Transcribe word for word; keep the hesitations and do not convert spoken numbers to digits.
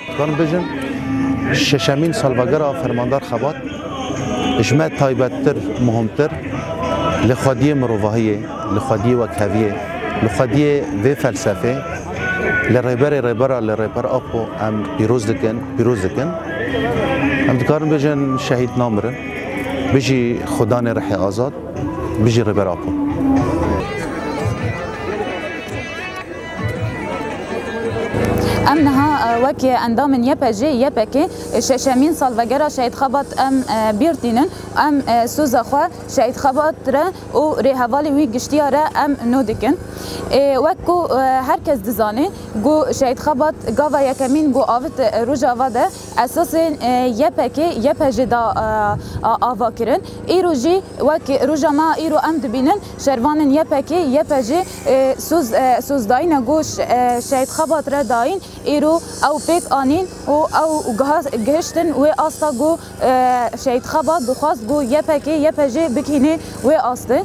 Dikarim bêjim, şeşemîn salvegera Fermandar Xebat ji me taybettir, muhimtir, li xwediyê mirovahiyê, li xwediyê wekheviyê, li xwediyê vê felsefê, li Rêberê Rêbera, li Rêber Apo em pîroz dikin, pîroz dikin. Em dikarin bêjin şehîd namirin, bijî xudanê rihê azad. Bijî Rêber Apo. Em niha, e, wek endamên Y P G, Y P K, e, şeşemîn salvegera Şehîd Xebat em, e, bîr tînin. Em, e, soza xwe Şehîd Xebat re û rêhevalê wî giştiya re em nû dikin. E, wek ku, e, her kes dizane, ku Şehîd Xebat gava yekemîn ku avêt, e, Rojava de, esasên, e, Y P K, Y P G da, e, a-, ava kirin. Îro jî wek roja me îro em dibînin, şervanên Y P K, Y P G, e, soz, e, sozdayîna ku ş-, e, Şehîd Xebat re dayîn, îro ew pêk anîn û ew giha-, gihiştin wê asta ku, e, Şehîd Xebat dixwast ku Y P K, Y P G bikîne wê astê.